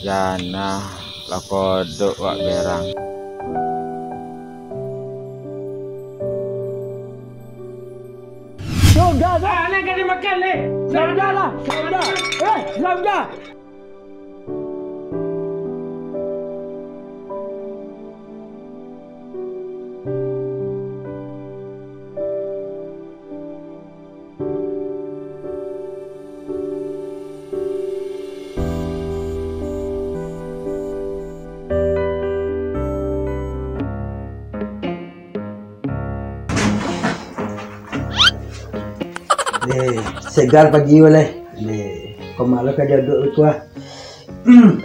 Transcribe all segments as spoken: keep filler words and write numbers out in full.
Janah, lah kodok wak berang. Sudah, dah. Anak ka dimakan, leh. Sudah lah, sudah. Eh, sudah. Leh, segar pagi ko leh. Leh, kok malah ka duduk tu ah. Hmm.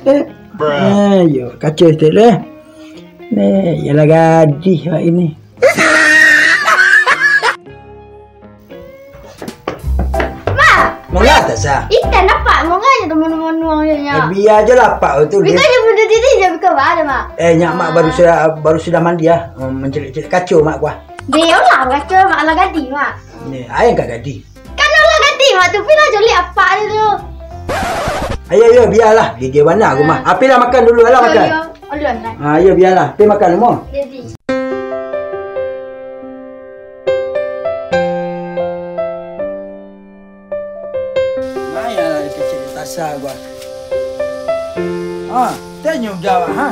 Eh, eh, yo, kacau tu leh. Leh, yalah gadih awak ini. Mak! Manga Tasya? Ikan dapat, manga je tu monuang-monuang je nya. Eh, bia je lah apak tu. Bika je bunuh diri je, bika ba ada, Mak. Eh, nyak mak baru sudah, baru sudah mandi ah. Hmm, mencelik-celik kacau mak kuah. Dia lah kacau mak lah gadih, Mak. Ni, ai ka gadih. Kan lah gadih, Mak tu, pilah jolik apak dia tu. Ayo, ayo, bialah. Gigi bana aku mah. Apilah makan dulu, alah makan. Yo, yo. Ulun lah. Ha, ayo, bialah. Pi makan, mo. Jadi. Nah, ya, kecil Tasya gua. Ha, tanya gawat, ha?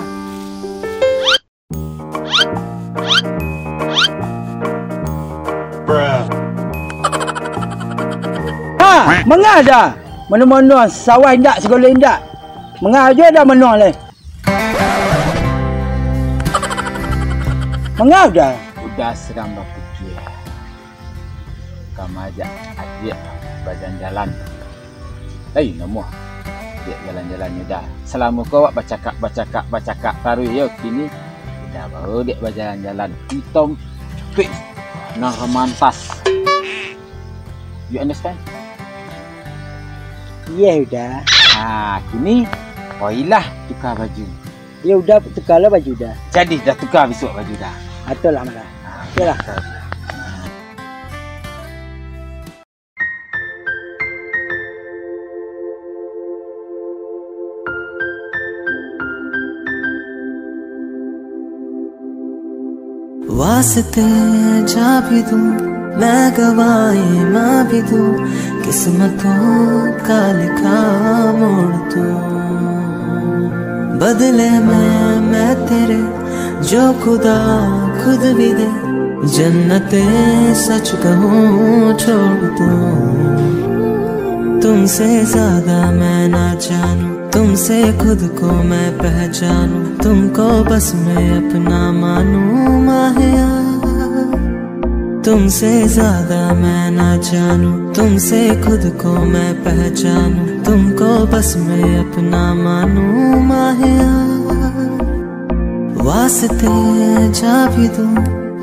Ha, manga dah? Mano-mano, sawah indak, sagalo indak. Manga jo dah mano leh. Manga dah? Udah sadang bapikia. Ka maajak adiak bajalan-jalan. Lai namuah adiak jalan-jalan Uda. Salamo ko awak bacakak, bacakak, bacakak taruih yo kini. Uda baru adiak bajalan-jalan. Itom, fix, nan romantis. You understand? Iyo, Uda. Ha, kini, poilah tuka baju. Yo, Uda, tukalah baju, Uda. Jadi, dah tuka bisuak baju, Uda? Ato lah, Uda. Ha, oke lah. واسطے جا بھی دوں، میں گواہی ماں بھی دوں، قسمتوں کا لکھا موڑ تو۔ بدلے میں، میں تیرے جو خدا خود بھی دے، جنت سچ کہوں چھوڑ دوں۔ تم سے زیادہ میں نہ جانوں، تم سے خود کو میں پہچانوں، تم کو بس میں اپنا مانوں ماہیا۔ تم سے زیادہ میں نہ جانوں، تم سے خود کو میں پہچانوں، تم کو بس میں اپنا مانوں ماہیا۔ واسطے جا بھی دوں،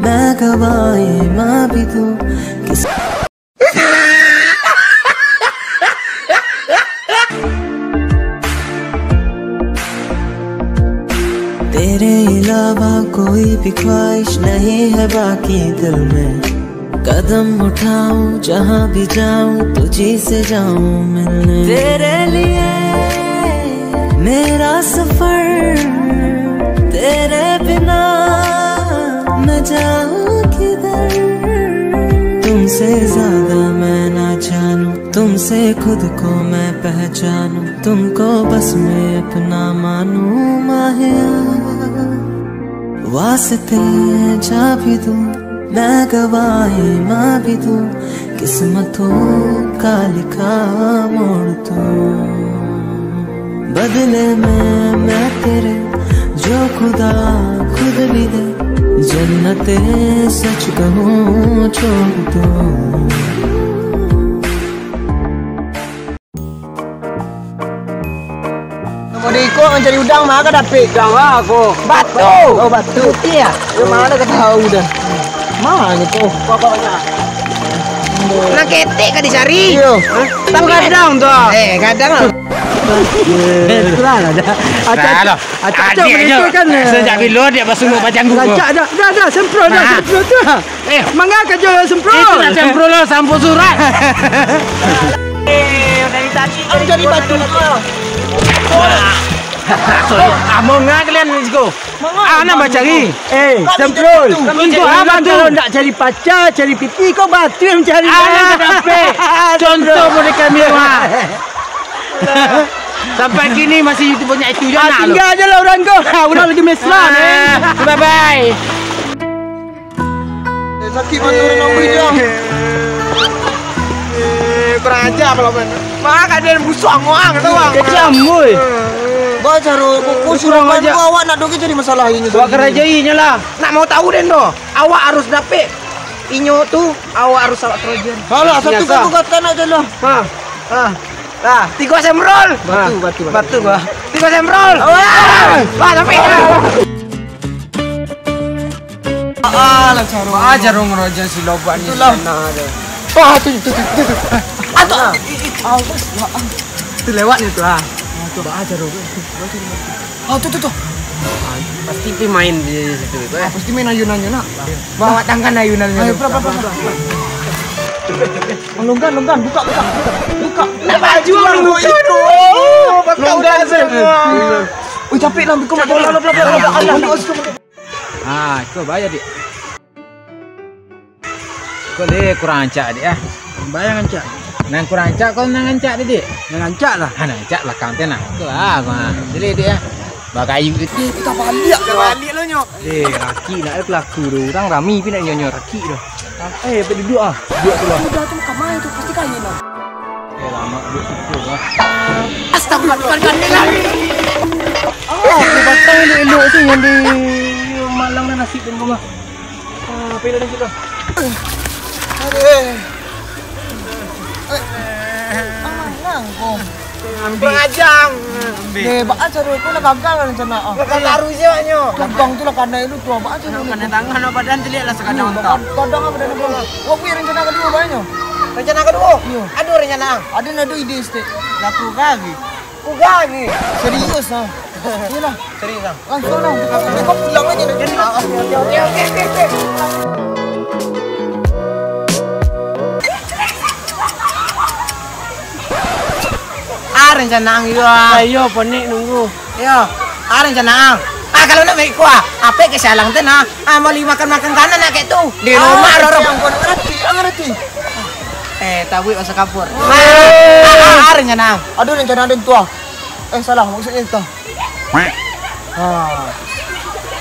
میں گواہی ماں بھی دوں، کس تیرے علاوہ کوئی بھی خواہش نہیں ہے باقی دل میں۔ قدم اٹھاؤں جہاں بھی جاؤں، تجھی سے جاؤں ملنے۔ تیرے لیے میرا سفر، تیرے بنا میں جاؤں کدھر؟ تم سے زیادہ میں نہ جانوں، تم سے خود کو میں پہچانوں، تم کو بس میں اپنا مانوں ماہیا۔ واسطے جا بھی دوں، میں گواہی ماں بھی دوں، قسمتوں کا لکھا موڑ تو۔ بدلے میں، میں تیرے جو خدا خود بھی دے، جنت سچ کہوں چھوڑ دوں۔ Mau diikut mancari udang, mah ka dapik? Udang lah aku. Batu. Oh, batu. Putih ya? Ya, mana ka tahu dah. Mana tu? Apa banyak? Nak ketek ka dicari. Iyo. Hah? Tapi gadang tu. Eh, gadang lah. Eh, itulah lah dah. Acak, acak, acak. Adik je. Kan, eh. Sejak bila dia basuh bajang gua? Rancak dah, dah, dah, semprot dah, nah. Semprot tu lah. Eh. Manga ka jual semprot. Itu nak semprot lah, sampul surat. Eh, dari tadi Ang cari batu. Ah, manga kalian di siko. Ah, nak bacari. Eh, Semprul. Kami cari batu. Kalau nak cari pacar, cari pipi, kau batu yang cari. Ah, nak dapek. Contoh model kami, wah. Sampai kini masih YouTube banyak itu je. Ah, nak lu. Tinggal je lah orang kau. Ah, orang lagi mesra, eh. Bye-bye. Eh, sakik mata urang nang bujang. Eh, kurang ajar pala, Bang. Mak, kaden busuang wang tu, Bang. Kecam, woi. Ba caro, ku, ku suruah aja. Awak nak doge jadi masalah ini. Awak kerajai nyo lah. Nak mau tahu den doh. Awak harus dapek inyo tu, awak harus awak kerajai. Alah, satu kaku kata nak je lah. Ha. Ha. Ha, tigo semprol. Batu, batu, batu. Batu gua. Tigo semprol. Wah, tapi. Ah, lah, caro. Ah, caro ngaraja si Loban ni. Itulah. Sana ada. Wah, tu, tu, tu, tu, tu. Ah, tu. Ah, bos, ya, ah. Tu lewat ni tu, ah. Ah, tu, ah, caro. Ah, tu, tu, tu. Ah, pasti pi main di situ, eh. Ah, pasti main ayun-ayun, nak. Bawa tangan ayun-ayun. Ayo, berapa, berapa, berapa? Longgan, longgan, buka, buka. Buka. Nak baju, longgan tu. Longgan, longgan. Ui, capek lah, bikun. Capek lah. Alah, alah, alah. Ha, iko bayar, Dik. Iko le kurang rancak, Dik, ah. Bayar rancak. Nan kurang rancak, kau nan rancak, Dik. Nan rancak lah. Ha, nan rancak belakang tu nah. Iko lah, ha. Jadi, Dik, ah. Bagayu gitu. Eh, kita balik lah. Kita balik lah, nyo. Eh, rakik nak pelaku tu. Urang rami pi nak nyonyo rakik tu. Eh, apa duduk ah? Duduk tu lah. Udah tu kamai tu, pasti kain lah. Eh, lama duduk situ lah. Astagfirullahaladzim. Ah, aku batang elok-elok tu yang di Malang dan nasib dan rumah. Ah, apa yang ada situ? Aduh. Ah, nang kau. Ambil. Kurang ajar. Ambil. Eh, baa caro ko lah gagal lah rencana, ah. Lah kan taruih je, Wak, nyo. Gagang tu lah kanai lu tu, baa caro lu. Kanai tangan, ah, badan tu lihat lah sakadang. Hmm, entah. Kadang apa dah nak buat. Wak, wak, rencana kedua, baa nyo? Rencana kedua? Iyo. Aduh, rencana, ah. Ada, ada ide, Stek. Laku kali. Ku gani. Serius, ah. Iyolah. Serius, ah. Langsung lah. Kau pulang aja, nak jadi. Ah, oke, oke, oke, oke, oke. Ah, rencana ang iyo, ah. Lah, iyo, panik nunggu. Iyo. Ah, rencana ang. Ah, kalau nak baik kuah, apa ke salang tu, nah? Ah, mau li makan-makan kanan nak kayak tu. Di rumah, ah, Roro. Yang kau nak ngerti, ang ngerti. Eh, tabuik bahasa kapur. Ah, ah, ah, rencana ang. Aduh, rencana ang tu, ah. Eh, salah, maksudnya itu. Ah.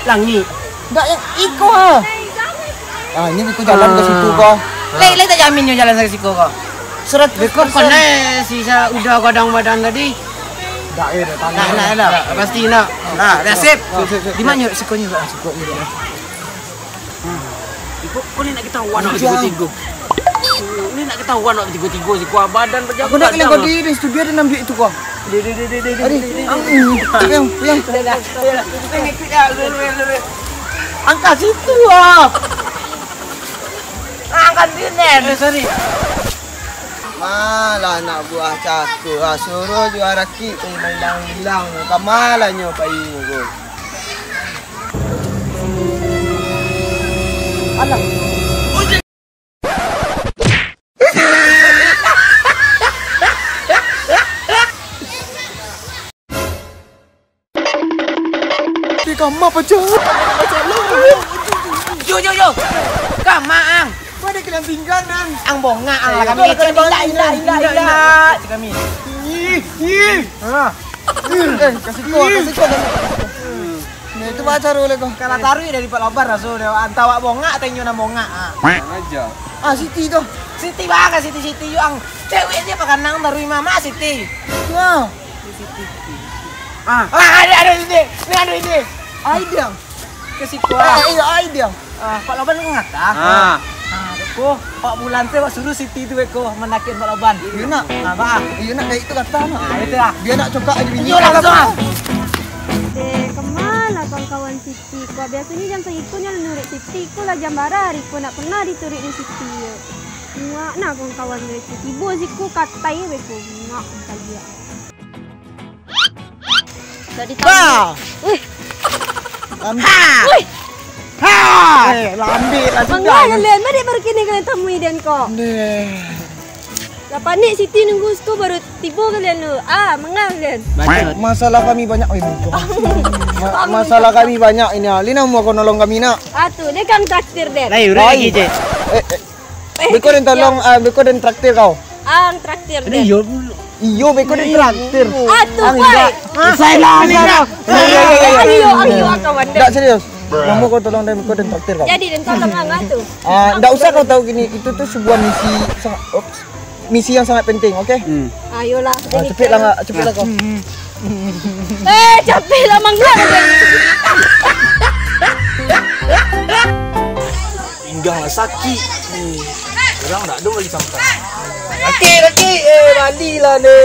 Langik. Ndak yang iko, ah. Ah, ini iko jalan ke situ, ko. Lai, lai tak jamin nyo jalan ke siko, ko. Seratus persen. Beko pernah sisa udah gadang badan tadi. Ndak, eh, dah tanah. Nah, nah, nah. Pasti nak. Nah, dah sip. Sip, sip, sip. Di mana siko nyo, Pak? Siko nyo. Iko, kau ni nak ketahuan nak tigo-tigo. Ni nak ketahuan nak tigo-tigo si kuah badan pejabat. Aku nak kena bagi di studio dan ambil itu kuah. Deh, deh, deh, deh, deh, deh. Aduh, deh, deh, deh. Yang, yang. Dah, dah, dah, dah. Kita ngikut dah, dulu, dulu, dulu. Angkat situ ah. Angkat sini. Eh, sorry. Malah anak buah cakap ah, suruh jual rakik tu hilang-hilang. Kamalah nyo pai nyo, Bos. Alah. Di kama pacah. Yo, yo, yo. Kama, ang. Kau ada kalian tinggal, Nang. Ang bongak, ang lah kami. Indak, indak, indak, indak. Kami. Ih, ih. Ha. Eh, kasih kau, kasih kau, kasih kau. Nah, itu baca dulu kau. Kalau taruh dari Pak Lobar raso dia. Antah awak bongak atau inyo nan bongak. Ha. Aja. Ah, Siti tu. Siti bang, Siti, Siti yu ang. Cewek dia pakai nang taruh mama Siti. Ya. Ah. Ah, ada, ada ide. Ni ada ide. Idea. Ke siko. Ah, iya, idea. Ah, Pak Loban kan ngata. Ah. Ah, ko, Pak Bulan teh wak suruh Siti tu beko manakik Pak Loban. Iya nak. Ah, bah. Iya nak, kayak itu kata nak. Ah, itu lah. Dia nak cokak aja bini. Iya, langsung. Eh, kemana kawan-kawan Siti? Kok biasanya jam segitu nyo nurik Siti, ko lah jam bara hari ko nak pernah diturik ni Siti. Muak nah kawan-kawan Siti. Tibo siko katai beko. Muak kalia. Jadi tahu. Bah! Wih. Lam- Ha! Wih. Ha! Eh, lambik lah sudah. Mangga kalian, baru kini kalian temui den kok. Deh. Lah panek Siti nunggu siko baru tibo kalian tu. Ah, mangah kalian. Bacot. Masalah kami banyak, oi, muncung. Ma-, masalah kami banyak ini, ah. Lina, mau kau nolong kami, nak? Ah, tu, dia kan traktir, Den. Lai, urang Oi. lagi je. Eh, eh. Eh, Beko den tolong, ah, beko den traktir kau. Ang traktir, Aduh, Den. iyo dulu. Iyo, beko den traktir. Ah, tu, Ang boy. enggak. Saya lah, saya lah. Ayo, ayo, ayo, kawan, Den. Enggak serius. Namo kau tolong den, beko den traktir kau. Jadi, Den tolong ang, ah, tu. Ah, enggak usah kau tahu gini, itu tuh sebuah misi sangat, ops, misi yang sangat penting, oke? Hmm. Ayolah, Ah, jadi cepatlah, kau. Cepatlah kau. Eh, capek lah mangga. Pinggang lah sakik. Eh, orang nak dong bali sampan. Laki, laki, eh, balilah ni.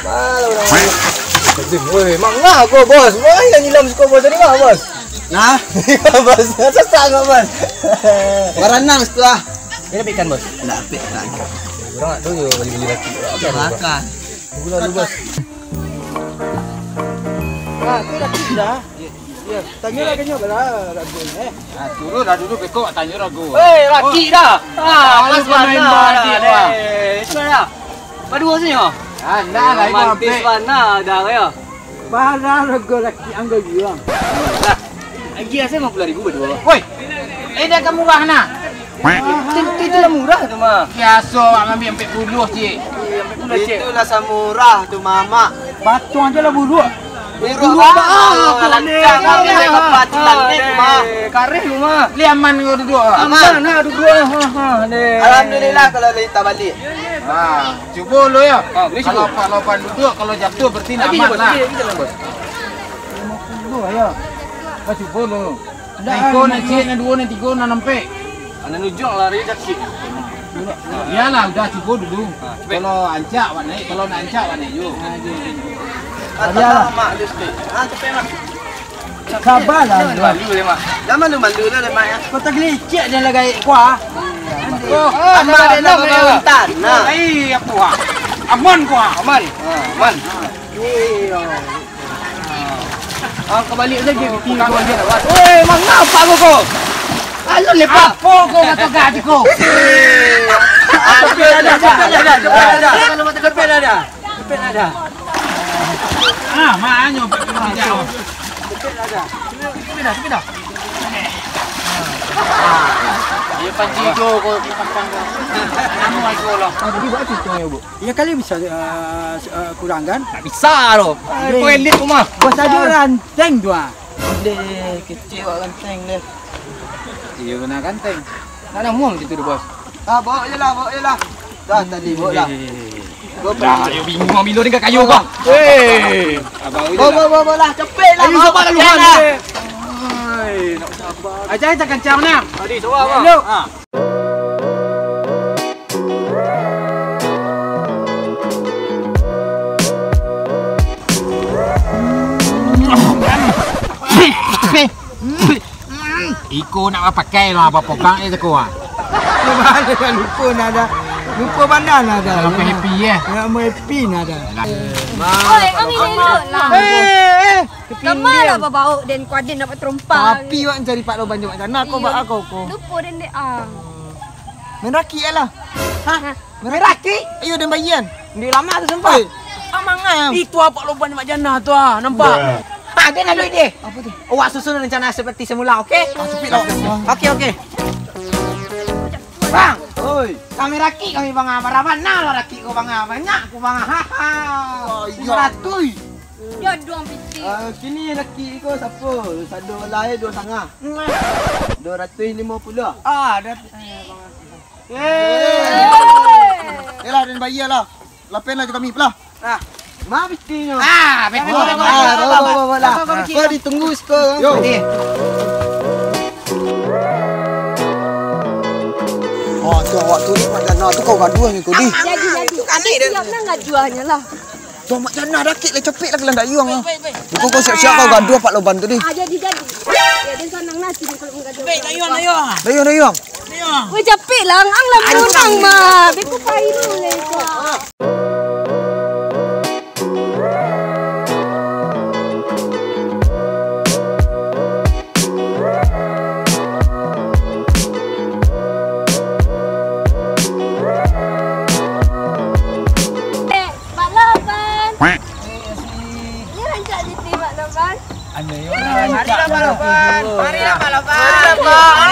Malah orang bali. Woi, mangah ko, bos. Woi, yang nyilam siko, bos. Tadi mah, bos. Nah, bos, sesak nggak, bos? Baranang setelah. Dia dapat ikan, bos? Nggak dapat, tak ada. Orang nak tu je bali-bali laki. Makan. Tunggu dulu, bos. Ah, tu laki dah. Ya, ya. Tanya lah, tanya lah, ragu ni, eh. Ah, turun dah dulu, bekok tanya ragu. Weh, laki dah. Ah, Alah, pas main mana balik, dah, wah. Eh, itu dah. Baduo sajo. Ah, ndak lah, ibu Romantis ampek. Bana dah, yo. Bara rago laki anggo juang? Lah, lagi asa lima puluh ribu baduo. Woi, eh, dah ka murah nah. Itu, itu lah murah tu mah. Biaso awak ngambil ampek puluah, cik. Ampek puluah, cik. Itulah samurah tu, Mamak. Patung aja lah buruak. Buruak, Buruak, Mak. Ah, Lancang, Mak. Mak. Mak. Mak. Mak. Mak. Kareh tu mah. Li aman kau duduk, ah? Aman. Aman, nah, duduk, ah. Ha, ha, deh. Alhamdulillah kalau lai tabalik. Ah, cubo lo yo. Ah, boleh cubo. Kalau Pak Loban duduk, kalau jatuh berarti nak Lagi aman cubo, lah. Lagi, lagi dalam, Bos. Lima puluh ayo. Kau cubo lo. Ndak, Nan iko, lima nan puluh. Ciek, nan duo, nan tigo, nan ampek. Anak nujung lah, rezeki. Iyalah, udah cubo dulu. Ah, cepet. Kalau ancak, awak naik. Kalau nak ancak, awak naik juo. Ah, Iyalah. Mak, dia sikit. Ah, cepet, Mak. Sabarlah, Mak. Malu dia, Mak. Dah malu-malu dah, Mak, ya. Kau tak gelicik dia lah gaik kuah. Oh, Aman dia nak bangun tanah. Ai, aku ah. Aman ku ah. Aman. Ah, aman. Iyo. Ah, kau balik saja. Woi, mangapa kau, kau? Alun lepak. Apa kau kata gaji kau? Ah, cepet dah, cepet dah, cepet dah. Cepet dah. Cepet lah dah. Ah, mak anyo, Pak, kena bijak, oh. Cepet lah dah. Cepet dah, cepet dah. Dia panci jo, kau pancang kau. Anu aja lah. Ah, jadi buat apa tu, ya, Bu? Ya, kali bisa, eh, s-, eh, kurang, kan? Tak bisa, loh. Aduh. Kau elit rumah. Bos aja ranteng tu, ah. Deh, kecil awak ranteng deh. Iya, kena ranteng. Nak namuah macam tu, Bos. Ah, bawa je lah, bawa je lah. Dah, tadi bawa lah. Eh, eh, eh, eh. Bawa Dah, pergi. Ayo bingung bilo dengan kayu kau. Eh. Abang Bawa, bawa, bawa, bawa lah. Cepet lah, Ayo, bawa sabar lah, cepet Luhan. Lah. Eh. Hai, nak sabar. Aja kita kencang nah. Tadi sabar, Bang. Hello. Ha. Iko nak bapakai lah, bapogang je sako ah. Lupo nada. Lupo bana nada. Nak happy, eh? Nak happy nada. Oi, kami duduk lah. Eh, eh. Kama lah babaok den kuadin dapat terompa. Tapi wak cari Pak Loban jo Mak Jana ko, Iyo. Baa ko ko. Lupo den dek ang. Main rakik lah. Hah? Main rakik? Iyo, den bayian. Di lama tu sumpah. Oi. Amang ah. Itu Pak Loban Mak Jana tu ah, nampak? Ah, dia nak duit dia. Apa tu? Awak susun rencana seperti semula, oke? Ah, cepik lah. Oke, oke. Bang. Oi. Kami rakik kami bang ah. Marah bana lah rakik ko bang ah. Banyak ko bang ah. Ha ha. Oh, iyo. Lima ratus. Yo, duang pitih. Ah, kini rakik ko sapo? Sado lai duo sangah. Duo ratuih limo puluah. Ah, dah. Eh. Yalah, den bayia lah. Lapen lah jo kami, lah. Nah, ma pitih nyo? Ah, pitih. Ah, bawa, bawa, bawa lah. Kau ditunggu siko. Yo. Pitih. Oh, tu awak tu, Mak Jana tu kau gaduah ni, kau, di. Jadi, jadi. Siap lah gaduahnyo lah. Tuh, Mak Jana dah kek lah, capek lah, kelandak yuang lah. Baik, baik, baik. Kau, kau siap-siap kau gaduah Pak Loban tu, di. Ah, jadi, jadi. Ya, dia sanang lah, sini kalau menggaduh. Baik, tak yuang, tak yuang. Dah yuang, dah yuang. Weh, capek lah, ang lah menang mah. Beko pai dulu lah, Kak. Mari lah, Pak Lopan. Mari lah, Pak Lopan.